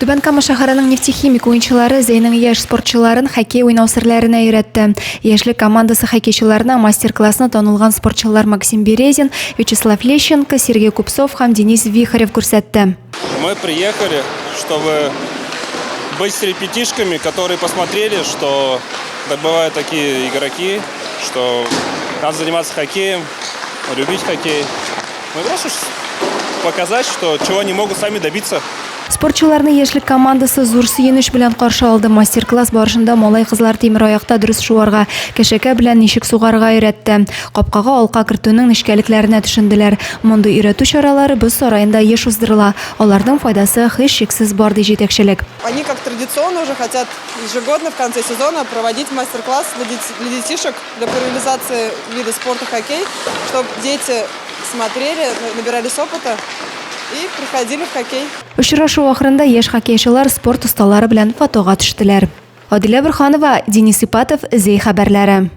Түбән Кама шәһәренең Нефтехимик уенчылары Зәйнең яшь спортчыларын хоккей уйнау серләренә өйрәтте. Яшьлек командасы хоккейчыларына мастер-классны танылган спортчылар Максим Березин, Вячеслав Лещенко, Сергей Купцов һәм Денис Вихарев күрсәтте. Мы приехали, чтобы быть с ребятишками, которые посмотрели, что бывают такие игроки, что надо заниматься хоккеем, любить хоккей. Мы просто показать, что чего они могут сами добиться. Спортчыларны Яшьлек командасы зур сөенеч белән каршы алды. Мастер-класс барышында малай-кызлар тимераякта дөрес шуарга, кәшәкә белән ничек сугарга өйрәтте. Капкага алка кертүнең нечкәлекләренә төшенделәр. Мондый өйрәтү чаралары боз сараенда еш уздырыла. Аларның файдасы һичшиксез бар, ди җитәкчелек. Они как традиционно уже хотят ежегодно в конце сезона проводить мастер-класс для детишек, для популяризации вида спорта хоккей, чтобы дети смотрели, набирались опыта и приходили в хоккей. Очрашу ахырында яшь хоккейчылар спорт осталары белән фотога төштеләр. Адилә Борһанова, Денис Ипатов, Зәй хәбәрләре.